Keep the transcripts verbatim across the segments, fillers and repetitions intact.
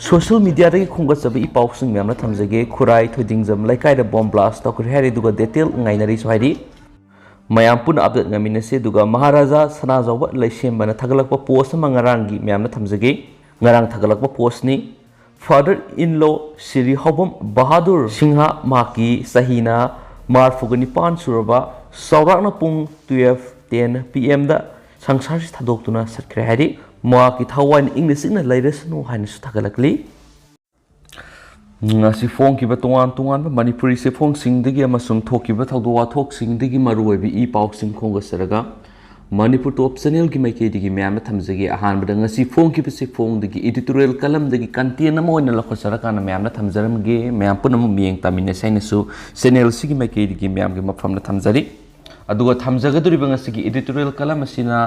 Social ꯃꯤꯗꯤꯌꯥꯗꯒꯤ ꯈꯣꯝꯒꯠꯆꯕ E ꯄꯥꯎꯁꯤꯡ ꯃꯌꯥꯝꯅ ꯊꯝꯖꯒꯦ꯫ ꯈꯨꯔꯥꯏ ꯊꯣꯏꯗꯤꯡꯖꯝ ꯂꯩꯀꯥꯏꯗ ꯕꯣꯝ ꯕ꯭ꯂꯥꯁ ꯇꯧꯈ꯭ꯔꯦ ꯍꯥꯏꯔꯤ, ꯑꯗꯨꯒ ꯗꯦꯇꯦꯜ ꯉꯥꯏꯅꯔꯤꯁꯨ ꯍꯥꯏꯔꯤ꯫ ꯃꯌꯥꯝ ꯄꯨꯟꯅ ꯑꯞꯗꯦꯠ ꯉꯥꯏꯃꯤꯟꯅꯁꯤ꯫ ꯑꯗꯨꯒ ꯃꯍꯥꯔꯥꯖꯥ ꯁꯅꯥꯖꯥꯎꯕ ꯂꯩꯁꯦꯝꯕꯅ ꯊꯥꯒꯠꯂꯛꯄ ꯄꯣꯁ ꯑꯃ ꯉꯔꯥꯡꯒꯤ ꯃꯌꯥꯝꯅ ꯊꯝꯖꯒꯦ꯫ ꯉꯔꯥꯡ ꯊꯥꯒꯠꯂꯛꯄ ꯄꯣꯁꯅꯤ꯫ Father in law Shri ꯍꯥꯎꯕꯝ Bahadur Singh, ꯃꯍꯥꯛꯀꯤ ꯆꯍꯤꯅ ꯃꯔꯐꯨꯒ ꯅꯤꯄꯥꯟ ꯁꯨꯔꯕ, ꯆꯥꯎꯔꯥꯛꯅ ꯄꯨꯡ twelve ten P M ꯗ ꯁꯪꯁꯥꯔꯁꯤ ꯊꯥꯗꯣꯛꯇꯨꯅ ꯆꯠꯈ꯭ꯔꯦ ꯍꯥꯏꯔꯤ꯫ ꯃꯍꯥꯛꯀꯤ ꯊꯋꯥꯏꯅ ꯏꯪꯅ ꯆꯤꯛꯅ ꯂꯩꯔꯁꯅꯨ ꯍꯥꯏꯅꯁꯨ ꯊꯥꯒꯠꯂꯛꯂꯤ꯫ ꯉꯁꯤ ꯐꯣꯡꯈꯤꯕ ꯇꯣꯉꯥꯟ ꯇꯣꯉꯥꯟꯕ ꯃꯅꯤꯄꯨꯔꯤ ꯆꯦꯐꯣꯡꯁꯤꯡꯗꯒꯤ ꯑꯃꯁꯨꯡ ꯊꯣꯛꯈꯤꯕ ꯊꯧꯗꯣꯛ ꯋꯥꯊꯣꯛꯁꯤꯡꯗꯒꯤ ꯃꯔꯨꯑꯣꯏꯕ ꯏ ꯄꯥꯎꯁꯤꯡ ꯈꯣꯝꯒꯠꯆꯔꯒ, ꯃꯅꯤꯄꯨꯔ ꯇꯣꯞ ꯆꯦꯅꯦꯜꯒꯤ ꯃꯥꯏꯀꯩꯗꯒꯤ ꯃꯌꯥꯝꯅ ꯊꯝꯖꯒꯦ꯫ ꯑꯍꯥꯟꯕꯗ ꯉꯁꯤ ꯐꯣꯡꯈꯤꯕ ꯆꯦꯐꯣꯡꯗꯒꯤ editorial columnꯗꯒꯤ content ꯑꯃ ꯑꯣꯏꯅ ꯂꯧꯈꯠꯆꯔꯀꯥꯟꯗ ꯃꯌꯥꯝꯅ ꯊꯝꯖꯔꯝꯒꯦ꯫ ꯃꯌꯥꯝ ꯄꯨꯝꯅꯃꯛ ꯃꯤꯠꯌꯦꯡ ꯇꯥꯃꯤꯟꯅꯁꯤ ꯍꯥꯏꯅꯁꯨ ꯆꯦꯅꯦꯜꯁꯤꯒꯤ ꯃꯥꯏꯀꯩꯗꯒꯤ ꯃꯌꯥꯝꯒꯤ ꯃꯐꯝꯗ ꯊꯝꯖꯔꯤ꯫ ꯑꯗꯨꯒ ꯊꯝꯖꯒꯗꯧꯔꯤꯕ ꯉꯁꯤꯒꯤ editorial column ꯑꯁꯤꯅ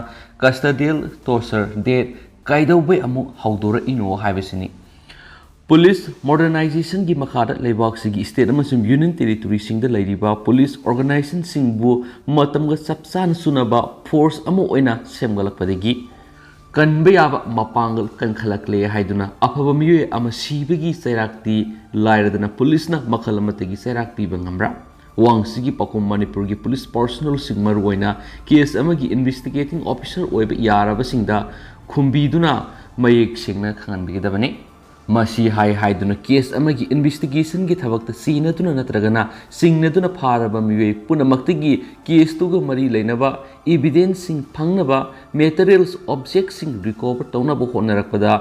custodial torture death ꯀꯩꯗꯧꯕꯩ ꯑꯃꯨꯛ ꯍꯧꯗꯣꯔꯛꯏꯅꯣ ꯍꯥꯏꯕꯁꯤꯅꯤ꯫ Police modernizationꯒꯤ ꯃꯈꯥꯗ ꯂꯩꯕꯥꯛꯁꯤꯒꯤ state ꯑꯃꯁꯨꯡ union territoryꯁꯤꯡꯗ ꯂꯩꯔꯤꯕ police organizationꯁꯤꯡꯕꯨ ꯃꯇꯝꯒ ꯆꯞ ꯆꯥꯅ ꯆꯨꯅꯕ force ꯑꯃ ꯑꯣꯏꯅ ꯁꯦꯝꯒꯠꯂꯛꯄꯗꯒꯤ ꯀꯟꯕ ꯌꯥꯕ ꯃꯄꯥꯡꯒꯜ ꯀꯟꯈꯠꯂꯛꯂꯦ ꯍꯥꯏꯗꯨꯅ ꯑꯐꯕ ꯃꯤꯑꯣꯏ ꯑꯃ ꯁꯤꯕꯒꯤ ꯆꯩꯔꯥꯛꯇꯤ ꯂꯥꯏꯔꯗꯅ policeꯅ ꯃꯈꯜ ꯑꯃꯠꯇꯒꯤ ꯆꯩꯔꯥꯛ ꯄꯤꯕ ꯉꯝꯕ꯭ꯔꯥ? ꯋꯥꯍꯪꯁꯤꯒꯤ ꯄꯥꯎꯈꯨꯝ ꯃꯅꯤꯄꯨꯔꯒꯤ police personnelꯁꯤꯡ, ꯃꯔꯨꯑꯣꯏꯅ case ꯑꯃꯒꯤ investigating officer ꯑꯣꯏꯕ ꯌꯥꯔꯕꯁꯤꯡꯗ ꯈꯨꯝꯕꯤꯗꯨꯅ ꯃꯌꯦꯛ ꯁꯦꯡꯅ ꯈꯪꯍꯟꯕꯤꯒꯗꯕꯅꯤ꯫ ꯃꯁꯤ ꯍꯥꯏ ꯍꯥꯏꯗꯨꯅ case ꯑꯃꯒꯤ investigationꯒꯤ ꯊꯕꯛꯇ ꯆꯦꯟꯅꯗꯨꯅ ꯅꯠꯇ꯭ꯔꯒꯅ ꯆꯤꯡꯅꯗꯨꯅ ꯐꯥꯔꯕ ꯃꯤꯑꯣꯏ ꯄꯨꯝꯅꯃꯛꯇꯒꯤ caseꯇꯨꯒ ꯃꯔꯤ ꯂꯩꯅꯕ evidenceꯁꯤꯡ ꯐꯪꯅꯕ materials objectꯁꯤꯡ recover ꯇꯧꯅꯕ ꯍꯣꯠꯅꯔꯛꯄꯗ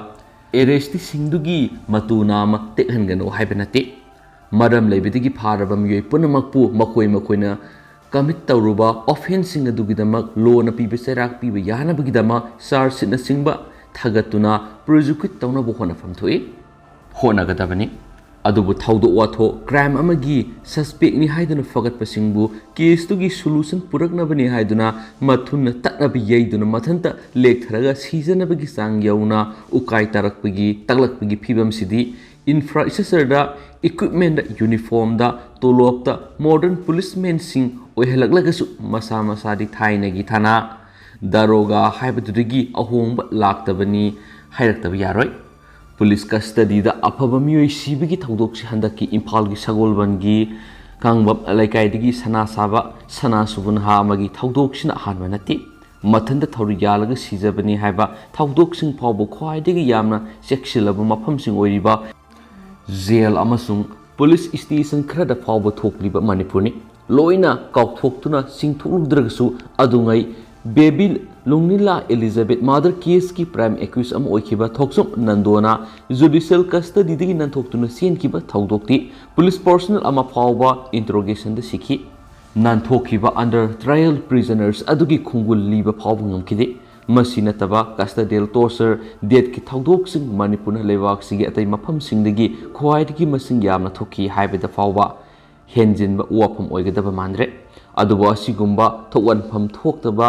arresteeꯁꯤꯡꯗꯨꯒꯤ ꯃꯇꯨ ꯅꯥꯝꯃ ꯇꯦꯛꯍꯟꯒꯅꯨ ꯍꯥꯏꯕ ꯅꯠꯇꯦ꯫ ꯃꯔꯝ ꯂꯩꯕꯗꯒꯤ ꯐꯥꯔꯕ ꯃꯤꯑꯣꯏ ꯄꯨꯝꯅꯃꯛꯄꯨ ꯃꯈꯣꯏ ꯃꯈꯣꯏꯅ commit ꯇꯧꯔꯨꯕ offenceꯁꯤꯡ ꯑꯗꯨꯒꯤꯗꯃꯛ lawꯅ ꯄꯤꯕ ꯆꯩꯔꯥꯛ ꯄꯤꯕ ꯌꯥꯅꯕꯒꯤꯗꯃꯛ charge sheetꯅꯆꯤꯡꯕ ꯊꯥꯒꯠꯇꯨꯅ prosecute ꯇꯧꯅꯕ ꯍꯣꯠꯅꯐꯝ ꯊꯣꯛꯏ, ꯍꯣꯠꯅꯒꯗꯕꯅꯤ꯫ ꯑꯗꯨꯕꯨ ꯊꯧꯗꯣꯛ ꯋꯥꯊꯣꯛ, crime ꯑꯃꯒꯤ suspectꯅꯤ ꯍꯥꯏꯗꯨꯅ ꯐꯒꯠꯄꯁꯤꯡꯕꯨ caseꯇꯨꯒꯤ solution ꯄꯨꯔꯛꯅꯕꯅꯤ ꯍꯥꯏꯗꯨꯅ ꯃꯊꯨꯟꯅ ꯇꯠꯅꯕ ꯌꯩꯗꯨꯅ ꯃꯊꯟꯇ ꯂꯦꯛꯊꯔꯒ ꯁꯤꯖꯅꯕꯒꯤ ꯆꯥꯡ ꯌꯧꯅ ꯎꯀꯥꯏ ꯇꯥꯔꯛꯄꯒꯤ, ꯇꯛꯂꯛꯄꯒꯤ ꯐꯤꯕꯝꯁꯤꯗꯤ infrastructureꯗ, equipmentꯗ, uniformꯗ, ꯇꯣꯂꯣꯞꯇ modern policemenꯁꯤꯡ ꯑꯣꯏꯍꯜꯂꯛꯂꯒꯁꯨ ꯃꯁꯥ ꯃꯁꯥꯗꯤ ꯊꯥꯏꯅꯒꯤ ꯊꯥꯅ ꯗꯥꯔꯣꯒꯥ ꯍꯥꯏꯕꯗꯨꯗꯒꯤ ꯑꯍꯣꯡꯕ ꯂꯥꯛꯇꯕꯅꯤ ꯍꯥꯏꯔꯛꯇꯕ ꯌꯥꯔꯣꯏ꯫ ꯄꯨꯂꯤꯁ ꯀꯁꯇꯗꯤꯗ ꯑꯐꯕ ꯃꯤꯑꯣꯏ ꯁꯤꯕꯒꯤ ꯊꯧꯗꯣꯛꯁꯤ ꯍꯟꯗꯛꯀꯤ ꯏꯝꯐꯥꯜꯒꯤ ꯁꯒꯣꯜꯕꯟꯒꯤ ꯀꯥꯡꯕꯝ ꯂꯩꯀꯥꯏꯗꯒꯤ ꯁꯅꯥ ꯁꯥꯕ ꯁꯅꯥ ꯁꯨꯕ ꯅꯍꯥ ꯑꯃꯒꯤ ꯊꯧꯗꯣꯛꯁꯤꯅ ꯑꯍꯥꯟꯕ ꯅꯠꯇꯦ꯫ ꯃꯊꯟꯇ ꯊꯧꯔꯤ ꯌꯥꯜꯂꯒ ꯁꯤꯖꯕꯅꯤ ꯍꯥꯏꯕ ꯊꯧꯗꯣꯛꯁꯤꯡ ꯐꯥꯎꯕ ꯈ꯭ꯋꯥꯏꯗꯒꯤ ꯌꯥꯝꯅ ꯆꯦꯛꯁꯤꯜꯂꯕ ꯃꯐꯝꯁꯤꯡ ꯑꯣꯏꯔꯤꯕ ꯖꯦꯜ ꯑꯃꯁꯨꯡ ꯄꯨꯂꯤꯁ ꯁ꯭ꯇꯦꯁꯟ ꯈꯔꯗ ꯐꯥꯎꯕ ꯊꯣꯛꯂꯤꯕ ꯃꯅꯤꯄꯨꯔꯅꯤ꯫ ꯂꯣꯏꯅ ꯀꯥꯎꯊꯣꯛꯇꯨꯅ ꯆꯤꯡꯊꯣꯛꯂꯨꯗ꯭ꯔꯒꯁꯨ ꯑꯗꯨꯉꯩ ꯕꯦꯕꯤ ꯂꯨꯡꯅꯤꯂꯥ ꯑꯦꯂꯤꯖꯥꯕꯦꯊ ꯃꯥꯔꯗꯔ ꯀꯦꯁꯀꯤ ꯄ꯭ꯔꯥꯏꯝ ꯑꯦꯀ꯭ꯌꯨꯁ ꯑꯃ ꯑꯣꯏꯈꯤꯕ ꯊꯣꯛꯆꯣꯝ ꯅꯟꯗꯣꯅ ꯖꯨꯗꯤꯁꯤꯌꯦꯜ ꯀꯁꯇꯗꯤꯗꯒꯤ ꯅꯥꯟꯊꯣꯛꯇꯨꯅ ꯆꯦꯟꯈꯤꯕ ꯊꯧꯗꯣꯛꯇꯤ ꯄꯨꯂꯤꯁ ꯄꯔꯁꯣꯅꯦꯜ ꯑꯃ ꯐꯥꯎꯕ ꯏꯟꯇꯔꯣꯒꯦꯁꯟꯗ ꯁꯤꯈꯤ꯫ ꯅꯥꯟꯊꯣꯛꯈꯤꯕ ꯑꯟꯗꯔ ꯇ꯭ꯔꯥꯏꯌꯦꯜ ꯄ꯭ꯔꯤꯖꯅꯔꯁ ꯑꯗꯨꯒꯤ ꯈꯣꯡꯒꯨꯜ ꯂꯤꯕ ꯐꯥꯎꯕ ꯉꯝꯈꯤꯗꯦ꯫ ꯃꯁꯤ ꯅꯠꯇꯕ ꯀꯁꯇꯗꯤꯌꯦꯜ ꯇꯣꯔꯆꯔ, ꯗꯦꯠꯀꯤ ꯊꯧꯗꯣꯛꯁꯤꯡ ꯃꯅꯤꯄꯨꯔꯅ ꯂꯩꯕꯥꯛꯁꯤꯒꯤ ꯑꯇꯩ ꯃꯐꯝꯁꯤꯡꯗꯒꯤ ꯈ꯭ꯋꯥꯏꯗꯒꯤ ꯃꯁꯤꯡ ꯌꯥꯝꯅ ꯊꯣꯛꯈꯤ ꯍꯥꯏꯕꯗ ꯐꯥꯎꯕ ꯍꯦꯟꯖꯤꯟꯕ ꯋꯥꯐꯝ ꯑꯣꯏꯒꯗꯕ ꯃꯥꯟꯗ꯭ꯔꯦ꯫ ꯑꯗꯨꯕꯨ ꯑꯁꯤꯒꯨꯝꯕ ꯊꯣꯛꯍꯟꯐꯝ ꯊꯣꯛꯇꯕ,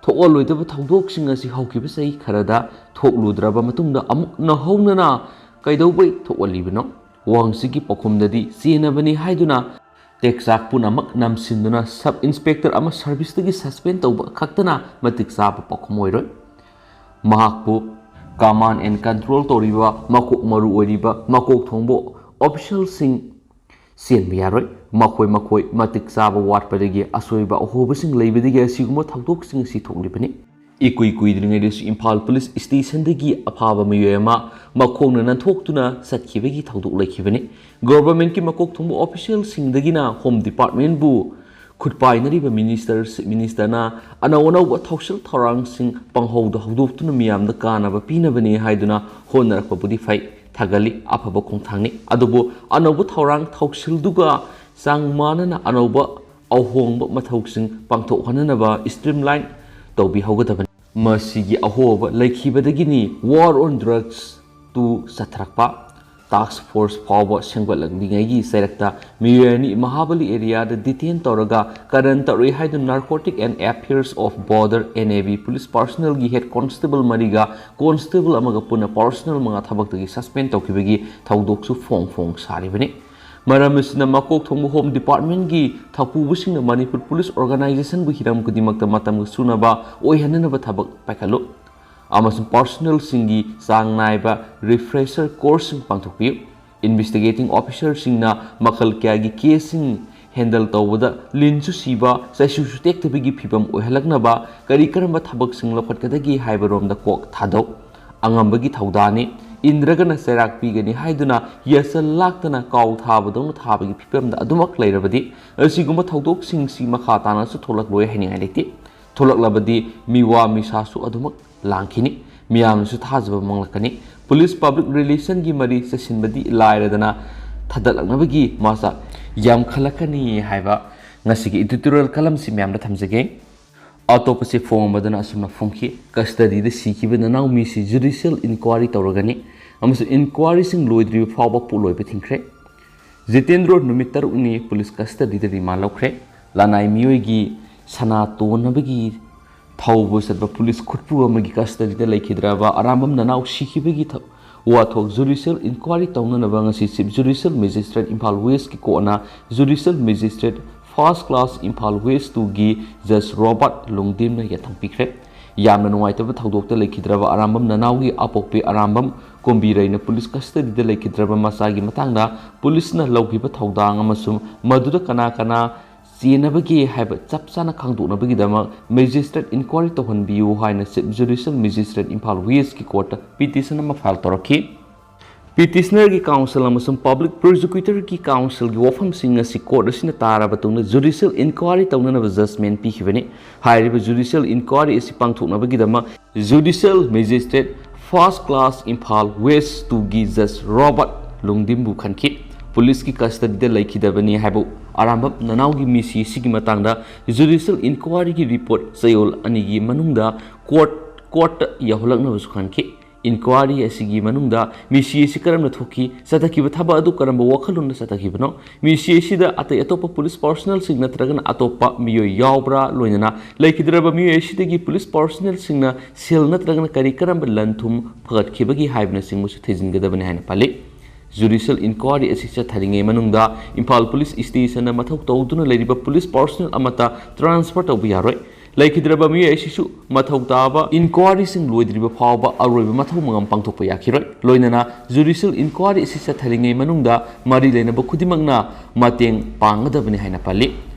ꯊꯣꯛꯍꯜꯂꯣꯏꯗꯕ ꯊꯧꯗꯣꯛꯁꯤꯡ ꯑꯁꯤ ꯍꯧꯈꯤꯕ ꯆꯍꯤ ꯈꯔꯗ ꯊꯣꯛꯂꯨꯗ꯭ꯔꯕ ꯃꯇꯨꯡꯗ ꯑꯃꯨꯛ ꯅꯧꯍꯧꯅꯅ ꯀꯩꯗꯧꯕꯩ ꯊꯣꯛꯍꯜꯂꯤꯕꯅꯣ? ꯋꯥꯍꯪꯁꯤꯒꯤ ꯄꯥꯎꯈꯨꯝꯗꯗꯤ ꯆꯦꯟꯅꯕꯅꯤ ꯍꯥꯏꯗꯨꯅ ꯇꯦꯛꯆꯥꯛ ꯄꯨꯝꯅꯃꯛ ꯅꯝꯁꯤꯟꯗꯨꯅ ꯁꯕ ꯏꯟꯁꯄꯦꯛꯇꯔ ꯑꯃ ꯁꯔꯚꯤꯁꯇꯒꯤ ꯁꯁꯄꯦꯟ ꯇꯧꯕ ꯈꯛꯇꯅ ꯃꯇꯤꯛ ꯆꯥꯕ ꯄꯥꯎꯈꯨꯝ ꯑꯣꯏꯔꯣꯏ꯫ ꯃꯍꯥꯛꯄꯨ ꯀꯃꯥꯟ ꯑꯦꯟ ꯀꯟꯇ꯭ꯔꯣꯜ ꯇꯧꯔꯤꯕ ꯃꯀꯣꯛ ꯃꯔꯨ ꯑꯣꯏꯔꯤꯕ ꯃꯀꯣꯛ ꯊꯣꯡꯕ ꯑꯣꯐꯤꯁꯤꯌꯦꯜꯁꯤꯡ ꯆꯦꯟꯕ ꯌꯥꯔꯣꯏ꯫ ꯃꯈꯣꯏ ꯃꯈꯣꯏ ꯃꯇꯤꯛ ꯆꯥꯕ ꯋꯥꯠꯄꯗꯒꯤ ꯑꯁꯣꯏꯕ ꯑꯍꯣꯕꯁꯤꯡ ꯂꯩꯕꯗꯒꯤ ꯑꯁꯤꯒꯨꯝꯕ ꯊꯧꯗꯣꯛꯁꯤꯡ ꯑꯁꯤ ꯊꯣꯛꯂꯤꯕꯅꯤ꯫ ꯏꯀꯨꯏ ꯀꯨꯏꯗ꯭ꯔꯤꯉꯩꯗꯁꯨ ꯏꯝꯐꯥꯜ ꯄꯨꯂꯤꯁ ꯁ꯭ꯇꯦꯁꯟꯗꯒꯤ ꯑꯐꯥꯕ ꯃꯤꯑꯣꯏ ꯑꯃ ꯃꯈꯣꯡꯅ ꯅꯥꯟꯊꯣꯛꯇꯨꯅ ꯆꯠꯈꯤꯕꯒꯤ ꯊꯧꯗꯣꯛ ꯂꯩꯈꯤꯕꯅꯤ꯫ ꯒꯣꯚꯔꯟꯃꯦꯟꯠꯀꯤ ꯃꯀꯣꯛ ꯊꯣꯡꯕ ꯑꯣꯐꯤꯁꯤꯌꯦꯜꯁꯤꯡꯗꯒꯤꯅ ꯍꯣꯝ ꯗꯤꯄꯥꯔꯠꯃꯦꯟꯠꯕꯨ ꯈꯨꯠ ꯄꯥꯏꯅꯔꯤꯕ ꯃꯤꯅꯤꯁꯇꯔ, ꯆꯤꯐ ꯃꯤꯅꯤꯁꯇꯔꯅ ꯑꯅꯧ ꯑꯅꯧꯕ ꯊꯧꯁꯤꯜ ꯊꯧꯔꯥꯡꯁꯤꯡ ꯄꯪꯍꯧꯗ ꯍꯧꯗꯣꯛꯇꯨꯅ ꯃꯤꯌꯥꯝꯗ ꯀꯥꯟꯅꯕ ꯄꯤꯅꯕꯅꯤ ꯍꯥꯏꯗꯨꯅ ꯍꯣꯠꯅꯔꯛꯄꯕꯨꯗꯤ ꯐꯩ, ꯊꯥꯒꯠꯂꯤ, ꯑꯐꯕ ꯈꯣꯡꯊꯥꯡꯅꯤ꯫ ꯑꯗꯨꯕꯨ ꯑꯅꯧꯕ ꯊꯧꯔꯥꯡ ꯊꯧꯁꯤꯜꯗꯨꯒ ꯆꯥꯡ ꯃꯥꯟꯅꯅ ꯑꯅꯧꯕ ꯑꯍꯣꯡꯕ ꯃꯊꯧꯁꯤꯡ ꯄꯥꯡꯊꯣꯛꯍꯟꯅꯅꯕ ꯁ꯭ꯇ꯭ꯔꯤꯝꯂꯥꯏꯟ ꯇꯧꯕꯤꯍꯧꯒꯗꯕꯅꯤ꯫ ꯃꯁꯤꯒꯤ ꯑꯍꯣꯕ ꯂꯩꯈꯤꯕꯗꯒꯤꯅꯤ War on Drugs two ꯆꯠꯊꯔꯛꯄ꯫ ꯇꯥꯛꯁ ꯐꯣꯔꯁ ꯐꯥꯎꯕ ꯁꯦꯝꯒꯠꯂꯛꯂꯤꯉꯩꯒꯤ ꯆꯩꯔꯛꯇ ꯃꯤꯑꯣꯏ ꯑꯅꯤ ꯃꯍꯥꯕꯂꯤ ꯑꯦꯔꯤꯌꯥꯗ ꯗꯤꯇꯦꯟ ꯇꯧꯔꯒ ꯀꯔꯟ ꯇꯧꯔꯛꯏ ꯍꯥꯏꯗꯨꯅ Narcotic and Affairs of Border, N A B, police ꯄꯥꯔꯁꯣꯅꯦꯜꯒꯤ ꯍꯦꯗ ꯀꯣꯟꯁꯇꯦꯕꯜ ꯃꯔꯤꯒ ꯀꯣꯟꯁꯇꯦꯕꯜ ꯑꯃꯒ ꯄꯨꯟꯅ ꯄꯥꯔꯁꯣꯅꯦꯜ ꯃꯉꯥ ꯊꯕꯛꯇꯒꯤ ꯁꯁꯄꯦꯟ ꯇꯧꯈꯤꯕꯒꯤ ꯊꯧꯗꯣꯛꯁꯨ ꯐꯣꯡ ꯐꯣꯡ ꯁꯥꯔꯤꯕꯅꯤ꯫ ꯃꯔꯝ ꯑꯁꯤꯅ ꯃꯀꯣꯛ ꯊꯣꯡꯕ ꯍꯣꯝ ꯗꯤꯄꯥꯔꯠꯃꯦꯟꯒꯤ ꯊꯧꯄꯨꯕꯁꯤꯡꯅ ꯃꯅꯤꯄꯨꯔ ꯄꯨꯂꯤꯁ ꯑꯣꯔꯒꯅꯥꯏꯖꯦꯁꯟꯕꯨ ꯍꯤꯔꯝ ꯈꯨꯗꯤꯡꯃꯛꯇ ꯃꯇꯝꯒ ꯆꯨꯅꯕ ꯑꯣꯏꯍꯟꯅꯅꯕ ꯊꯕꯛ ꯄꯥꯏꯈꯠꯂꯨ꯫ ꯑꯃꯁꯨꯡ ꯄꯥꯔꯁꯣꯅꯦꯜꯁꯤꯡꯒꯤ ꯆꯥꯡ ꯅꯥꯏꯕ ꯔꯤꯐ꯭ꯔꯦꯁꯔ ꯀꯣꯔꯁꯁꯤꯡ ꯄꯥꯡꯊꯣꯛꯄꯤꯌꯨ꯫ ꯏꯟꯚꯦꯁꯇꯤꯒꯦꯇꯤꯡ ꯑꯣꯐꯤꯁꯔꯁꯤꯡꯅ ꯃꯈꯜ ꯀꯌꯥꯒꯤ ꯀꯦꯁꯁꯤꯡ ꯍꯦꯟꯗꯜ ꯇꯧꯕꯗ ꯂꯤꯟꯁꯨ ꯁꯤꯕ, ꯆꯩꯁꯨꯁꯨ ꯇꯦꯛꯇꯕꯒꯤ ꯐꯤꯚꯝ ꯑꯣꯏꯍꯜꯂꯛꯅꯕ ꯀꯔꯤ ꯀꯔꯝꯕ ꯊꯕꯛꯁꯤꯡ ꯂꯧꯈꯠꯀꯗꯒꯦ ꯍꯥꯏꯕꯔꯣꯝꯗ ꯀꯣꯛ ꯊꯥꯗꯧ꯫ ꯑꯉꯝꯕꯒꯤ ꯊꯧꯗꯥꯅꯤ꯫ ꯏꯟꯗ꯭ꯔꯒꯅ ꯆꯩꯔꯥꯛ ꯄꯤꯒꯅꯤ ꯍꯥꯏꯗꯨꯅ ꯌꯦꯁꯜ ꯂꯥꯛꯇꯅ ꯀꯥꯎ ꯊꯥꯕꯗꯧꯅ ꯊꯥꯕꯒꯤ ꯐꯤꯚꯝꯗ ꯑꯗꯨꯃꯛ ꯂꯩꯔꯕꯗꯤ, ꯑꯁꯤꯒꯨꯝꯕ ꯊꯧꯗꯣꯛꯁꯤꯡꯁꯤ ꯃꯈꯥ ꯇꯥꯅꯁꯨ ꯊꯣꯛꯂꯛꯂꯣꯏ ꯍꯥꯏꯅꯤꯡꯉꯥꯏ ꯂꯩꯇꯦ꯫ ꯊꯣꯛꯂꯛꯂꯕꯗꯤ ꯃꯤꯋꯥ ꯃꯤꯁꯥꯁꯨ ꯑꯗꯨꯃꯛ ꯂꯥꯡꯈꯤꯅꯤ꯫ ꯃꯤꯌꯥꯝꯅꯁꯨ ꯊꯥꯖꯕ ꯃꯥꯡꯂꯛꯀꯅꯤ꯫ ꯄꯨꯂꯤꯁ ꯄꯕ꯭ꯂꯤꯛ ꯔꯤꯂꯦꯁꯟꯒꯤ ꯃꯔꯤ ꯆꯦꯁꯤꯟꯕꯗꯤ ꯂꯥꯏꯔꯗꯅ ꯊꯥꯗꯠꯂꯛꯅꯕꯒꯤ ꯃꯆꯥꯛ ꯌꯥꯝꯈꯠꯂꯛꯀꯅꯤ ꯍꯥꯏꯕ ꯉꯁꯤꯒꯤ ꯏꯗꯤꯇꯣꯔꯤꯌꯦꯜ ꯀꯂꯝꯁꯤ ꯃꯌꯥꯝꯗ ꯊꯝꯖꯒꯦ꯫ ꯑꯇꯣꯞꯄꯁꯤ ꯐꯣꯡ ꯑꯃꯗꯅ ꯑꯁꯨꯝꯅ ꯐꯣꯡꯈꯤ: ꯀꯁꯇꯗꯤꯗ ꯁꯤꯈꯤꯕ ꯅꯅꯥꯎ ꯃꯤꯁꯤ ꯖꯨꯗꯤꯁꯤꯌꯦꯜ ꯏꯟꯀ꯭ꯋꯥꯔꯤ ꯇꯧꯔꯒꯅꯤ ꯑꯃꯁꯨꯡ ꯏꯟꯀ꯭ꯋꯥꯔꯤꯁꯤꯡ ꯂꯣꯏꯗ꯭ꯔꯤꯕ ꯐꯥꯎꯕ ꯄꯣꯠꯂꯣꯏꯕ ꯊꯤꯡꯈ꯭ꯔꯦ꯫ ꯖꯤꯇꯦꯟꯗ꯭ꯔꯣ ꯅꯨꯃꯤꯠ ꯇꯔꯨꯛꯅꯤ ꯄꯨꯂꯤꯁ ꯀꯁꯇꯗꯤꯗ ꯔꯤꯃꯥꯟ ꯂꯧꯈ꯭ꯔꯦ꯫ ꯂꯅꯥꯏ ꯃꯤꯑꯣꯏꯒꯤ ꯁꯅꯥ ꯇꯣꯟꯅꯕꯒꯤ ꯊꯧꯕ ꯆꯠꯄ ꯄꯨꯂꯤꯁ ꯈꯨꯠꯄꯨ ꯑꯃꯒꯤ ꯀꯁꯇꯗꯤꯗ ꯂꯩꯈꯤꯗ꯭ꯔꯕ ꯑꯔꯥꯝꯕꯝ ꯅꯅꯥꯎ ꯁꯤꯈꯤꯕꯒꯤ ꯊ-, ꯋꯥꯊꯣꯛ ꯖꯨꯗꯤꯁꯤꯌꯦꯜ ꯏꯟꯀ꯭ꯋꯥꯔꯤ ꯇꯧꯅꯅꯕ ꯉꯁꯤ ꯆꯤꯐ ꯖꯨꯗꯤꯁꯤꯌꯦꯜ ꯃꯦꯖꯤꯁꯇ꯭ꯔꯦꯠ ꯏꯝꯐꯥꯜ ꯋꯦꯁꯀꯤ ꯀꯣꯔꯠꯅ judicial magistrate first class Imphal west ꯇꯨꯒꯤ ꯖꯁ ꯔꯣꯕꯥꯔꯠ ꯂꯨꯡꯗꯤꯝꯅ ꯌꯥꯊꯪ ꯄꯤꯈ꯭ꯔꯦ꯫ ꯌꯥꯝꯅ ꯅꯨꯡꯉꯥꯏꯇꯕ ꯊꯧꯗꯣꯛꯇ ꯂꯩꯈꯤꯗ꯭ꯔꯕ ꯑꯔꯥꯝꯕꯝ ꯅꯅꯥꯎꯒꯤ ꯑꯄꯣꯛꯄꯤ ꯑꯔꯥꯝꯕꯝ ꯀꯣꯝꯕꯤꯔꯩꯅ ꯄꯨꯂꯤꯁ ꯀꯁꯇꯗꯤꯗ ꯂꯩꯈꯤꯗ꯭ꯔꯕ ꯃꯆꯥꯒꯤ ꯃꯇꯥꯡꯗ ꯄꯨꯂꯤꯁꯅ ꯂꯧꯈꯤꯕ ꯊꯧꯗꯥꯡ ꯑꯃꯁꯨꯡ ꯃꯗꯨꯗ ꯀꯅꯥ ꯀꯅꯥ ꯆꯦꯟꯅꯕꯒꯦ ꯍꯥꯏꯕ ꯆꯞ ꯆꯥꯅ ꯈꯪꯗꯣꯛꯅꯕꯒꯤꯗꯃꯛ ꯃꯦꯖꯤꯁꯇ꯭ꯔꯦꯠ ꯏꯟꯀ꯭ꯋꯥꯔꯤ ꯇꯧꯍꯟꯕꯤꯌꯨ ꯍꯥꯏꯅ ꯆꯤꯐ ꯖꯨꯗꯤꯁꯤꯌꯦꯜ ꯃꯦꯖꯤꯁꯇ꯭ꯔꯦꯠ ꯏꯝꯐꯥꯜ ꯋꯦꯁꯀꯤ ꯀꯣꯔꯠꯇ ꯄꯤꯇꯤꯁꯟ ꯑꯃ ꯐꯥꯏꯜ ꯇꯧꯔꯛꯈꯤ꯫ ꯄꯤꯇꯤꯁꯅꯔꯒꯤ ꯀꯥꯎꯟꯁꯤꯜ ꯑꯃꯁꯨꯡ ꯄꯕ꯭ꯂꯤꯛ ꯄ꯭ꯔꯣꯁꯤꯀ꯭ꯌꯨꯇꯔꯒꯤ ꯀꯥꯎꯟꯁꯤꯜꯒꯤ ꯋꯥꯐꯝꯁꯤꯡ ꯑꯁꯤ ꯀꯣꯔꯠ ꯑꯁꯤꯅ ꯇꯥꯔꯕ ꯇꯨꯡꯗ ꯖꯨꯗꯤꯁꯤꯌꯦꯜ ꯏꯟꯀ꯭ꯋꯥꯔꯤ ꯇꯧꯅꯅꯕ ꯖꯖꯃꯦꯟ ꯄꯤꯈꯤꯕꯅꯤ꯫ ꯍꯥꯏꯔꯤꯕ ꯖꯨꯗꯤꯁꯤꯌꯦꯜ ꯏꯟꯀ꯭ꯋꯥꯔꯤ ꯑꯁꯤ ꯄꯥꯡꯊꯣꯛꯅꯕꯒꯤꯗꯃꯛ judicial magistrate first class Imphal west ꯇꯨꯒꯤ ꯖꯁ ꯔꯣꯕꯥꯔꯠ ꯂꯨꯡꯗꯤꯝꯕꯨ ꯈꯟꯈꯤ꯫ ꯄꯨꯂꯤꯁꯀꯤ ꯀꯁꯇꯗꯤꯗ ꯂꯩꯈꯤꯗꯕꯅꯤ ꯍꯥꯏꯕ ꯑꯔꯥꯝꯕꯝ ꯅꯅꯥꯎꯒꯤ ꯃꯤꯁꯤ ꯑꯁꯤꯒꯤ ꯃꯇꯥꯡꯗ ꯖꯨꯗꯤꯁꯤꯌꯦꯜ ꯏꯟꯀ꯭ꯋꯥꯔꯤꯒꯤ ꯔꯤꯄꯣꯔꯠ ꯆꯌꯣꯜ ꯑꯅꯤꯒꯤ ꯃꯅꯨꯡꯗ ꯀꯣꯔꯠ, ꯀꯣꯔꯠꯇ ꯌꯧꯍꯜꯂꯛꯅꯕꯁꯨ ꯈꯟꯈꯤ꯫ ꯏꯟꯀ꯭ꯋꯥꯔꯤ ꯑꯁꯤꯒꯤ ꯃꯅꯨꯡꯗ ꯃꯤꯁꯤ ꯑꯁꯤ ꯀꯔꯝꯅ ꯊꯣꯛꯈꯤ, ꯆꯠꯊꯈꯤꯕ ꯊꯕꯛ ꯑꯗꯨ ꯀꯔꯝꯕ ꯋꯥꯈꯜꯂꯣꯟꯅ ꯆꯠꯊꯈꯤꯕꯅꯣ, ꯃꯤꯁꯤ ꯑꯁꯤꯗ ꯑꯇꯩ ꯑꯇꯣꯞꯄ ꯄꯨꯂꯤꯁ ꯄꯥꯔꯁꯣꯅꯦꯜꯁꯤꯡ ꯅꯠꯇ꯭ꯔꯒꯅ ꯑꯇꯣꯞꯄ ꯃꯤꯑꯣꯏ ꯌꯥꯎꯕ꯭ꯔꯥ, ꯂꯣꯏꯅꯅ ꯂꯩꯈꯤꯗ꯭ꯔꯕ ꯃꯤꯑꯣꯏ ꯑꯁꯤꯗꯒꯤ ꯄꯨꯂꯤꯁ ꯄꯥꯔꯁꯣꯅꯦꯜꯁꯤꯡꯅ ꯁꯦꯜ ꯅꯠꯇ꯭ꯔꯒꯅ ꯀꯔꯤ ꯀꯔꯝꯕ ꯂꯟ ꯊꯨꯝ ꯐꯒꯠꯈꯤꯕꯒꯦ ꯍꯥꯏꯕꯅꯆꯤꯡꯕꯁꯨ ꯊꯤꯖꯤꯟꯒꯗꯕꯅꯤ ꯍꯥꯏꯅ ꯄꯜꯂꯤ꯫ ꯖꯨꯗꯤꯁꯤꯌꯦꯜ ꯏꯟꯀ꯭ꯋꯥꯔꯤ ꯑꯁꯤ ꯆꯠꯊꯔꯤꯉꯩ ꯃꯅꯨꯡꯗ ꯏꯝꯐꯥꯜ ꯄꯨꯂꯤꯁ ꯁ꯭ꯇꯦꯁꯟꯅ ꯃꯊꯧ ꯇꯧꯗꯨꯅ ꯂꯩꯔꯤꯕ ꯄꯨꯂꯤꯁ ꯄꯥꯔꯁꯣꯅꯦꯜ ꯑꯃꯠꯇ ꯇ꯭ꯔꯥꯟꯁꯐꯔ ꯇꯧꯕ ꯌꯥꯔꯣꯏ꯫ ꯂꯩꯈꯤꯗ꯭ꯔꯕ ꯃꯤꯑꯣꯏ ꯑꯁꯤꯁꯨ ꯃꯊꯧ ꯇꯥꯕ ꯏꯟꯀ꯭ꯋꯥꯔꯤꯁꯤꯡ ꯂꯣꯏꯗ꯭ꯔꯤꯕ ꯐꯥꯎꯕ ꯑꯔꯣꯏꯕ ꯃꯊꯧ ꯃꯉꯝ ꯄꯥꯡꯊꯣꯛꯄ ꯌꯥꯈꯤꯔꯣꯏ꯫ ꯂꯣꯏꯅꯅ ꯖꯨꯗꯤꯁꯤꯌꯦꯜ ꯏꯟꯀ꯭ꯋꯥꯔꯤ ꯑꯁꯤ ꯆꯠꯊꯔꯤꯉꯩ ꯃꯅꯨꯡꯗ ꯃꯔꯤ ꯂꯩꯅꯕ ꯈꯨꯗꯤꯡꯃꯛꯅ ꯃꯇꯦꯡ ꯄꯥꯡꯒꯗꯕꯅꯤ ꯍꯥꯏꯅ ꯄꯜꯂꯤ꯫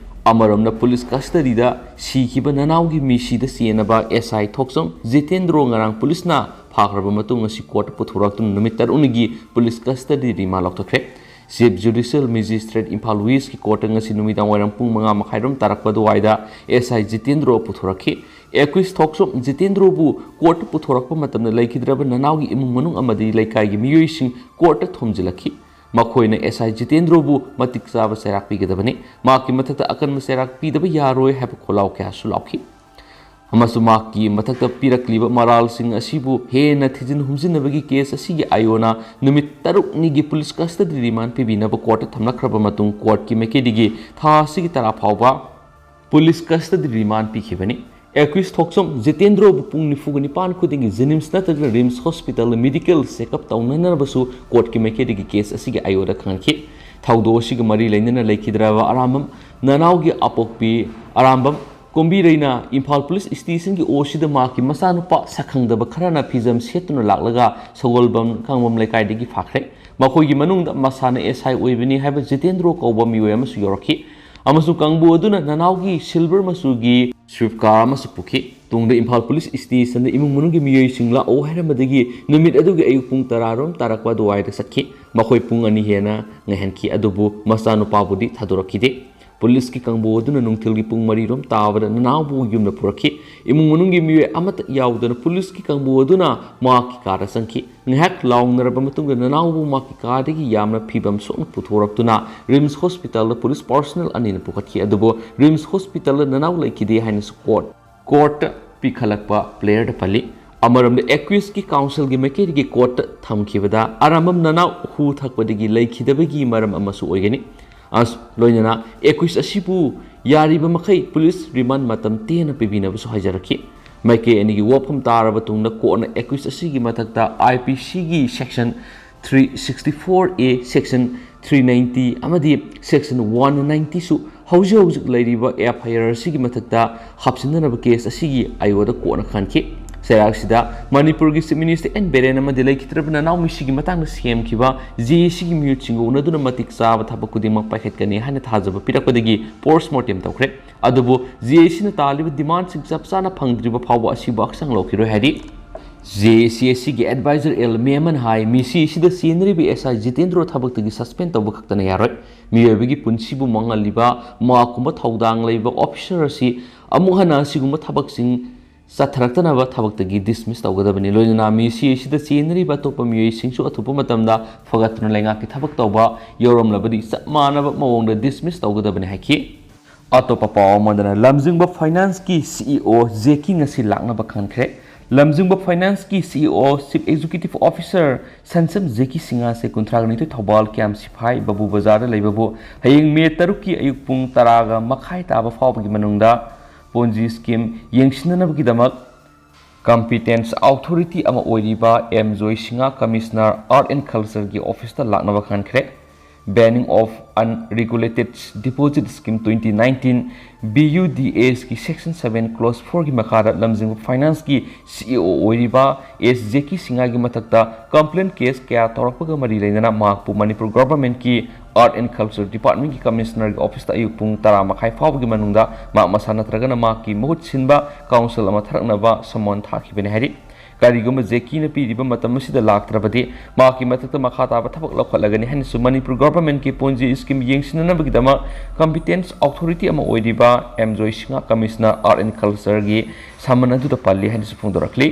ꯑꯃꯔꯣꯝꯗ, ꯄꯨꯂꯤꯁ ꯀꯁꯇꯗꯤꯗ ꯁꯤꯈꯤꯕ ꯅꯅꯥꯎꯒꯤ ꯃꯤꯁꯤꯗ ꯆꯦꯟꯅꯕ ꯑꯦꯁ ꯑꯥꯏ ꯊꯣꯛꯆꯣꯝ ꯖꯤꯇꯦꯟꯗ꯭ꯔꯣ ꯉꯔꯥꯡ ꯄꯨꯂꯤꯁꯅ ꯐꯥꯈ꯭ꯔꯕ ꯃꯇꯨꯡ ꯉꯁꯤ ꯀꯣꯔꯠꯇ ꯄꯨꯊꯣꯔꯛꯇꯨꯅ ꯅꯨꯃꯤꯠ ꯇꯔꯨꯛꯅꯤꯒꯤ ꯄꯨꯂꯤꯁ ꯀꯁꯇꯗꯤ ꯔꯤꯃꯥꯟ ꯂꯧꯊꯣꯛꯈ꯭ꯔꯦ꯫ ꯆꯤꯐ ꯖꯨꯗꯤꯁꯤꯌꯦꯜ ꯃꯦꯖꯤꯁꯇ꯭ꯔꯦꯠ ꯏꯝꯐꯥꯜ ꯋꯦꯁꯀꯤ ꯀꯣꯔꯠꯇ ꯉꯁꯤ ꯅꯨꯃꯤꯗꯥꯡ ꯋꯥꯏꯔꯝ ꯄꯨꯡ ꯃꯉꯥ ꯃꯈꯥꯏꯔꯣꯝ ꯇꯥꯔꯛꯄ ꯑꯗꯨꯋꯥꯏꯗ ꯑꯦꯁ ꯑꯥꯏ ꯖꯤꯇꯦꯟꯗ꯭ꯔꯣ ꯄꯨꯊꯣꯔꯛꯈꯤ꯫ ꯑꯦꯀ꯭ꯌꯨꯁ ꯊꯣꯛꯆꯣꯝ ꯖꯤꯇꯦꯟꯗ꯭ꯔꯣꯕꯨ ꯀꯣꯔꯠꯇ ꯄꯨꯊꯣꯔꯛꯄ ꯃꯇꯝꯗ ꯂꯩꯈꯤꯗ꯭ꯔꯕ ꯅꯅꯥꯎꯒꯤ ꯏꯃꯨꯡ ꯃꯅꯨꯡ ꯑꯃꯗꯤ ꯂꯩꯀꯥꯏꯒꯤ ꯃꯤꯑꯣꯏꯁꯤꯡ ꯀꯣꯔꯠꯇ ꯊꯣꯝꯖꯤꯜꯂꯛꯈꯤ꯫ ꯃꯈꯣꯏꯅ ꯑꯦꯁ ꯑꯥꯏ ꯖꯤꯇꯦꯟꯗ꯭ꯔꯣꯕꯨ ꯃꯇꯤꯛ ꯆꯥꯕ ꯆꯩꯔꯥꯛ ꯄꯤꯒꯗꯕꯅꯤ, ꯃꯍꯥꯛꯀꯤ ꯃꯊꯛꯇ ꯑꯀꯟꯕ ꯆꯩꯔꯥꯛ ꯄꯤꯗꯕ ꯌꯥꯔꯣꯏ ꯍꯥꯏꯕ ꯈꯣꯜꯂꯥꯎ ꯀꯌꯥꯁꯨ ꯂꯥꯎꯈꯤ꯫ ꯑꯃꯁꯨꯡ ꯃꯍꯥꯛꯀꯤ ꯃꯊꯛꯇ ꯄꯤꯔꯛꯂꯤꯕ ꯃꯔꯥꯜꯁꯤꯡ ꯑꯁꯤꯕꯨ ꯍꯦꯟꯅ ꯊꯤꯖꯤꯟ ꯍꯨꯝꯖꯤꯟꯅꯕꯒꯤ ꯀꯦꯁ ꯑꯁꯤꯒꯤ ꯑꯥꯏꯑꯣꯅ ꯅꯨꯃꯤꯠ ꯇꯔꯨꯛꯅꯤꯒꯤ ꯄꯨꯂꯤꯁ ꯀꯁꯇꯗꯤ ꯔꯤꯃꯥꯟ ꯄꯤꯕꯤꯅꯕ ꯀꯣꯔꯠꯇ ꯊꯝꯂꯛꯈ꯭ꯔꯕ ꯃꯇꯨꯡ ꯀꯣꯔꯠꯀꯤ ꯃꯥꯏꯀꯩꯗꯒꯤ ꯊꯥ ꯑꯁꯤꯒꯤ ꯇꯔꯥ ꯐꯥꯎꯕ ꯄꯨꯂꯤꯁ ꯀꯁꯇꯗꯤ ꯔꯤꯃꯥꯟ ꯄꯤꯈꯤꯕꯅꯤ꯫ ꯑꯦꯀ꯭ꯌꯨꯁ ꯊꯣꯛꯆꯣꯝ ꯖꯤꯇꯦꯟꯗ꯭ꯔꯣꯕꯨ ꯄꯨꯡ ꯅꯤꯐꯨꯒ ꯅꯤꯄꯥꯟ ꯈꯨꯗꯤꯡꯒꯤ ꯖꯦꯅꯤꯝꯁ ꯅꯠꯇ꯭ꯔꯒ ꯔꯤꯝꯁ ꯍꯣꯁꯄꯤꯇꯥꯜꯗ ꯃꯦꯗꯤꯀꯦꯜ ꯆꯦꯛꯑꯞ ꯇꯧꯅꯅꯕꯁꯨ ꯀꯣꯔꯠꯀꯤ ꯃꯥꯏꯀꯩꯗꯒꯤ ꯀꯦꯁ ꯑꯁꯤꯒꯤ ꯑꯥꯏꯑꯣꯗ ꯈꯪꯍꯟꯈꯤ꯫ ꯊꯧꯗꯣꯛ ꯑꯁꯤꯒ ꯃꯔꯤ ꯂꯩꯅꯅ ꯂꯩꯈꯤꯗ꯭ꯔꯕ ꯑꯔꯥꯝꯕꯝ ꯅꯅꯥꯎꯒꯤ ꯑꯄꯣꯛꯄꯤ ꯑꯔꯥꯝꯕꯝ ꯀꯣꯝꯕꯤꯔꯩꯅ ꯏꯝꯐꯥꯜ ꯄꯨꯂꯤꯁ ꯁ꯭ꯇꯦꯁꯟꯒꯤ ꯑꯣꯁꯤꯗ ꯃꯍꯥꯛꯀꯤ ꯃꯆꯥꯅꯨꯄꯥ ꯁꯛꯈꯪꯗꯕ ꯈꯔꯅ ꯐꯤꯖꯝ ꯁꯦꯠꯇꯨꯅ ꯂꯥꯛꯂꯒ ꯁꯒꯣꯜꯕꯝ ꯀꯥꯡꯕꯝ ꯂꯩꯀꯥꯏꯗꯒꯤ ꯐꯥꯈ꯭ꯔꯦ꯫ ꯃꯈꯣꯏꯒꯤ ꯃꯅꯨꯡꯗ ꯃꯁꯥꯅ ꯑꯦꯁ ꯑꯥꯏ ꯑꯣꯏꯕꯅꯤ ꯍꯥꯏꯕ ꯖꯤꯇꯦꯟꯗ꯭ꯔꯣ ꯀꯧꯕ ꯃꯤꯑꯣꯏ ꯑꯃꯁꯨ ꯌꯥꯎꯔꯛꯈꯤ꯫ ꯑꯃꯁꯨꯡ ꯀꯥꯡꯕꯨ ꯑꯗꯨꯅ ꯅꯅꯥꯎꯒꯤ ꯁꯤꯜꯚꯔ ꯃꯆꯨꯒꯤ ꯁ꯭ꯋꯤꯐ ꯀꯥꯔ ꯑꯃꯁꯨ ꯄꯨꯈꯤ꯫ ꯇꯨꯡꯗ ꯏꯝꯐꯥꯜ ꯄꯨꯂꯤꯁ ꯁ꯭ꯇꯦꯁꯟꯗ ꯏꯃꯨꯡ ꯃꯅꯨꯡꯒꯤ ꯃꯤꯑꯣꯏꯁꯤꯡ ꯂꯥꯛꯑꯣ ꯍꯥꯏꯔꯝꯕꯗꯒꯤ ꯅꯨꯃꯤꯠ ꯑꯗꯨꯒꯤ ꯑꯌꯨꯛ ꯄꯨꯡ ꯇꯔꯥꯔꯣꯝ ꯇꯥꯔꯛꯄ ꯑꯗꯨꯋꯥꯏꯗ ꯆꯠꯈꯤ꯫ ꯃꯈꯣꯏ ꯄꯨꯡ ꯑꯅꯤ ꯍꯦꯟꯅ ꯉꯥꯏꯍꯟꯈꯤ, ꯑꯗꯨꯕꯨ ꯃꯆꯥꯅꯨꯄꯥꯕꯨꯗꯤ ꯊꯥꯗꯣꯔꯛꯈꯤꯗꯦ꯫ ꯄꯨꯂꯤꯁꯀꯤ ꯀꯥꯡꯕꯨ ꯑꯗꯨꯅ ꯅꯨꯡꯊꯤꯜꯒꯤ ꯄꯨꯡ ꯃꯔꯤꯔꯣꯝ ꯇꯥꯕꯗ ꯅꯅꯥꯎꯕꯨ ꯌꯨꯝꯗ ꯄꯨꯔꯛꯈꯤ꯫ ꯏꯃꯨꯡ ꯃꯅꯨꯡꯒꯤ ꯃꯤꯑꯣꯏ ꯑꯃꯠꯇ ꯌꯥꯎꯗꯅ ꯄꯨꯂꯤꯁꯀꯤ ꯀꯥꯡꯕꯨ ꯑꯗꯨꯅ ꯃꯍꯥꯛꯀꯤ ꯀꯥꯔꯗ ꯆꯪꯈꯤ꯫ ꯉꯥꯏꯍꯥꯛ ꯂꯥꯎꯅꯔꯕ ꯃꯇꯨꯡꯗ ꯅꯅꯥꯎꯕꯨ ꯃꯍꯥꯛꯀꯤ ꯀꯥꯔꯗꯒꯤ ꯌꯥꯝꯅ ꯐꯤꯕꯝ ꯁꯣꯛꯅ ꯄꯨꯊꯣꯔꯛꯇꯨꯅ ꯔꯤꯝꯁ ꯍꯣꯁꯄꯤꯇꯥꯜꯗ ꯄꯨꯂꯤꯁ ꯄꯥꯔꯁꯣꯅꯦꯜ ꯑꯅꯤꯅ ꯄꯨꯈꯠꯈꯤ, ꯑꯗꯨꯕꯨ ꯔꯤꯝꯁ ꯍꯣꯁꯄꯤꯇꯥꯜꯗ ꯅꯅꯥꯎ ꯂꯩꯈꯤꯗꯦ ꯍꯥꯏꯅꯁꯨ ꯀꯣꯔꯠ, ꯀꯣꯔꯠꯇ ꯄꯤꯈꯠꯂꯛꯄ ꯄ꯭ꯂꯦꯌꯔꯗ ꯄꯜꯂꯤ꯫ ꯑꯃꯔꯣꯝꯗ ꯑꯦꯀ꯭ꯌꯨꯁꯀꯤ ꯀꯥꯎꯟꯁꯤꯜꯒꯤ ꯃꯥꯏꯀꯩꯗꯒꯤ ꯀꯣꯔꯠꯇ ꯊꯝꯈꯤꯕꯗ ꯑꯔꯥꯝꯕꯝ ꯅꯅꯥꯎ ꯍꯨ ꯊꯛꯄꯗꯒꯤ ꯂꯩꯈꯤꯗꯕꯒꯤ ꯃꯔꯝ ꯑꯃꯁꯨ ꯑꯣꯏꯒꯅꯤ꯫ ꯑꯁ, ꯂꯣꯏꯅꯅ ꯑꯦꯀ꯭ꯌꯨꯁ ꯑꯁꯤꯕꯨ ꯌꯥꯔꯤꯕ ꯃꯈꯩ ꯄꯨꯂꯤꯁ ꯔꯤꯃꯥꯟ ꯃꯇꯝ ꯇꯦꯟꯅ ꯄꯤꯕꯤꯅꯕꯁꯨ ꯍꯥꯏꯖꯔꯛꯈꯤ꯫ ꯃꯥꯏꯀꯩ ꯑꯅꯤꯒꯤ ꯋꯥꯐꯝ ꯇꯥꯔꯕ ꯇꯨꯡꯗ ꯀꯣꯔꯠꯅ ꯑꯦꯀ꯭ꯌꯨꯁ ꯑꯁꯤꯒꯤ ꯃꯊꯛꯇ ꯑꯥꯏ ꯄꯤ ꯁꯤꯒꯤ ꯁꯦꯛꯁꯟ ꯊ꯭ꯔꯤ ꯁꯤꯛꯁꯇꯤ ꯐꯣꯔ ꯑꯦ, ꯁꯦꯛꯁꯟ ꯊ꯭ꯔꯤ ꯅꯥꯏꯟꯇꯤ ꯑꯃꯗꯤ ꯁꯦꯛꯁꯟ ꯋꯥꯟ ꯅꯥꯏꯟꯇꯤꯁꯨ ꯍꯧꯖꯤꯛ ꯍꯧꯖꯤꯛ ꯂꯩꯔꯤꯕ ꯑꯦꯐ ꯑꯥꯏ ꯑꯥꯔ ꯑꯁꯤꯒꯤ ꯃꯊꯛꯇ ꯍꯥꯞꯆꯤꯟꯅꯅꯕ ꯀꯦꯁ ꯑꯁꯤꯒꯤ ꯑꯥꯏ ꯑꯣꯗ ꯀꯣꯟꯅ ꯈꯟꯈꯤ꯫ ꯆꯩꯔꯥꯛꯁꯤꯗ ꯃꯅꯤꯄꯨꯔꯒꯤ ꯆꯤꯐ ꯃꯤꯅꯤꯁꯇꯔ ꯑꯦꯟ ꯕꯤꯔꯦꯟ ꯑꯃꯗꯤ ꯂꯩꯈꯤꯗ꯭ꯔꯕ ꯅꯅꯥꯎ ꯃꯤꯁꯤꯒꯤ ꯃꯇꯥꯡꯗ ꯁꯦꯝꯈꯤꯕ ꯖꯦ ꯑꯦ ꯁꯤꯒꯤ ꯃꯤꯍꯨꯠꯁꯤꯡꯒ ꯎꯅꯗꯨꯅ ꯃꯇꯤꯛ ꯆꯥꯕ ꯊꯕꯛ ꯈꯨꯗꯤꯡꯃꯛ ꯄꯥꯏꯈꯠꯀꯅꯤ ꯍꯥꯏꯅ ꯊꯥꯖꯕ ꯄꯤꯔꯛꯄꯗꯒꯤ ꯄꯣꯁꯃꯣꯔꯇꯦꯝ ꯇꯧꯈ꯭ꯔꯦ꯫ ꯑꯗꯨꯕꯨ ꯖꯦ ꯑꯦ ꯁꯤꯅ ꯇꯥꯜꯂꯤꯕ ꯗꯤꯃꯥꯟꯁꯤꯡ ꯆꯞ ꯆꯥꯅ ꯐꯪꯗ꯭ꯔꯤꯕ ꯐꯥꯎꯕ ꯑꯁꯤꯕꯨ ꯍꯛꯆꯥꯡ ꯂꯧꯈꯤꯔꯣꯏ ꯍꯥꯏꯔꯤ꯫ ꯖꯦ ꯑꯦ ꯁꯤ ꯑꯁꯤꯒꯤ ꯑꯦꯗꯚꯥꯏꯖꯔ ꯑꯦꯜ ꯃꯦꯃꯟ ꯍꯥꯏ, ꯃꯤꯁꯤ ꯑꯁꯤꯗ ꯆꯦꯟꯅꯔꯤꯕ ꯑꯦꯁ ꯑꯥꯏ ꯖꯤꯇꯦꯟꯗ꯭ꯔꯣ ꯊꯕꯛꯇꯒꯤ ꯁꯁꯄꯦꯟ ꯇꯧꯕ ꯈꯛꯇꯅ ꯌꯥꯔꯣꯏ꯫ ꯃꯤꯑꯣꯏꯕꯒꯤ ꯄꯨꯟꯁꯤꯕꯨ ꯃꯥꯡꯍꯜꯂꯤꯕ ꯃꯍꯥꯛꯀꯨꯝꯕ ꯊꯧꯗꯥꯡ ꯂꯩꯕ ꯑꯣꯐꯤꯁꯔ ꯑꯁꯤ ꯑꯃꯨꯛ ꯍꯟꯅ ꯑꯁꯤꯒꯨꯝꯕ ꯊꯕꯛꯁꯤꯡ ꯆꯠꯊꯔꯛꯇꯅꯕ ꯊꯕꯛꯇꯒꯤ ꯗꯤꯁꯃꯤꯁ ꯇꯧꯒꯗꯕꯅꯤ꯫ ꯂꯣꯏꯅꯅ ꯃꯤꯁꯤ ꯑꯁꯤꯗ ꯆꯦꯟꯅꯔꯤꯕ ꯑꯇꯣꯞꯄ ꯃꯤꯑꯣꯏꯁꯤꯡꯁꯨ ꯑꯊꯨꯕ ꯃꯇꯝꯗ ꯐꯒꯠꯇꯨꯅ ꯂꯩꯉꯥꯛꯀꯤ ꯊꯕꯛ ꯇꯧꯕ ꯌꯧꯔꯝꯂꯕꯗꯤ ꯆꯞ ꯃꯥꯟꯅꯕ ꯃꯑꯣꯡꯗ ꯗꯤꯁꯃꯤꯁ ꯇꯧꯒꯗꯕꯅꯤ ꯍꯥꯏꯈꯤ꯫ ꯑꯇꯣꯞꯄ ꯄꯥꯎ ꯑꯃꯗꯅ ꯂꯝꯖꯤꯡꯕ ꯐꯥꯏꯅꯥꯟꯁꯀꯤ ꯁꯤ ꯏ ꯑꯣ ꯖꯦꯀꯤ ꯉꯁꯤ ꯂꯥꯛꯅꯕ ꯈꯟꯈ꯭ꯔꯦ꯫ ꯂꯝꯖꯤꯡꯕ ꯐꯥꯏꯅꯥꯟꯁꯀꯤ ꯁꯤ ꯏ ꯑꯣ, ꯆꯤꯐ ꯑꯦꯛꯖꯤꯀ꯭ꯌꯨꯇꯤꯚ ꯑꯣꯐꯤꯁꯔ ꯁꯟꯁꯝ ꯖꯦꯀꯤ ꯁꯤꯡꯍꯥꯁꯦ ꯀꯨꯟꯊ꯭ꯔꯥꯒ ꯅꯤꯊꯣꯏ ꯊꯧꯕꯥꯜ ꯀ꯭ꯌꯥꯝ ꯁꯤꯐꯥꯏ ꯕꯥꯕꯨ ꯕꯖꯥꯔꯗ ꯂꯩꯕꯕꯨ ꯍꯌꯦꯡ ꯃꯦ ꯇꯔꯨꯛꯀꯤ ꯑꯌꯨꯛ ꯄꯨꯡ ꯇꯔꯥꯒ ꯃꯈꯥꯏ ꯇꯥꯕ ꯐꯥꯎꯕꯒꯤ ꯃꯅꯨꯡꯗ ꯄꯣꯟꯖꯤ ꯁ꯭ꯀꯤꯝ ꯌꯦꯡꯁꯤꯟꯅꯅꯕꯒꯤꯗꯃꯛ ꯀꯝꯄꯤꯇꯦꯟꯁ ꯑꯣꯊꯣꯔꯤꯇꯤ ꯑꯃ ꯑꯣꯏꯔꯤꯕ M Joy Singh, commissioner art and ꯀꯜꯆꯔꯒꯤ ꯑꯣꯐꯤꯁꯇ ꯂꯥꯛꯅꯕ ꯈꯟꯈ꯭ꯔꯦ꯫ Banning of Unregulated Deposit Scheme twenty nineteen, B U D A's ꯀꯤ Section seven Clause four ꯒꯤ ꯃꯈꯥꯗ ꯂꯝꯖꯤꯡꯕ ꯐꯥꯏꯅꯥꯟꯁꯀꯤ ꯁꯤ ꯏ ꯑꯣ ꯑꯣꯏꯔꯤꯕ ꯑꯦꯁ ꯖꯦꯀꯤ ꯁꯤꯡꯍꯒꯤ ꯃꯊꯛꯇ ꯀꯝꯄ꯭ꯂꯦꯟ ꯀꯦꯁ ꯀꯌꯥ ꯇꯧꯔꯛꯄꯒ ꯃꯔꯤ ꯂꯩꯅꯅ ꯃꯍꯥꯛꯄꯨ ꯃꯅꯤꯄꯨꯔ ꯒꯣꯚꯔꯟꯃꯦꯟꯠꯀꯤ ꯑꯥꯔꯠ ꯑꯦꯟ ꯀꯜꯆꯔ ꯗꯤꯄꯥꯔꯠꯃꯦꯟꯠꯀꯤ ꯀꯃꯤꯁꯅꯔꯒꯤ ꯑꯣꯐꯤꯁꯇ ꯑꯌꯨꯛ ꯄꯨꯡ ꯇꯔꯥ ꯃꯈꯥꯏ ꯐꯥꯎꯕꯒꯤ ꯃꯅꯨꯡꯗ ꯃꯍꯥꯛ ꯃꯁꯥ ꯅꯠꯇ꯭ꯔꯒꯅ ꯃꯍꯥꯛꯀꯤ ꯃꯍꯨꯠ ꯁꯤꯟꯕ ꯀꯥꯎꯟꯁꯤꯜ ꯑꯃ ꯊꯥꯔꯛꯅꯕ ꯁꯃꯣꯟ ꯊꯥꯈꯤꯕꯅꯤ ꯍꯥꯏꯔꯤ꯫ ꯀꯔꯤꯒꯨꯝꯕ ꯖꯦꯀꯤꯅ ꯄꯤꯔꯤꯕ ꯃꯇꯝ ꯑꯁꯤꯗ ꯂꯥꯛꯇ꯭ꯔꯕꯗꯤ ꯃꯍꯥꯛꯀꯤ ꯃꯊꯛꯇ ꯃꯈꯥ ꯇꯥꯕ ꯊꯕꯛ ꯂꯧꯈꯠꯂꯒꯅꯤ ꯍꯥꯏꯅꯁꯨ ꯃꯅꯤꯄꯨꯔ ꯒꯣꯚꯔꯟꯃꯦꯟꯠꯀꯤ ꯄꯣꯟꯖꯤ ꯁ꯭ꯀꯤꯝ ꯌꯦꯡꯁꯤꯟꯅꯅꯕꯒꯤꯗꯃꯛ ꯀꯝꯄꯤꯇꯦꯟꯁ ꯑꯣꯊꯣꯔꯤꯇꯤ ꯑꯃ ꯑꯣꯏꯔꯤꯕ M Joy Singh, commissioner art and ꯀꯜꯆꯔꯒꯤ ꯁꯃꯟ ꯑꯗꯨꯗ ꯄꯜꯂꯤ ꯍꯥꯏꯅꯁꯨ ꯐꯣꯡꯗꯣꯔꯛꯂꯤ꯫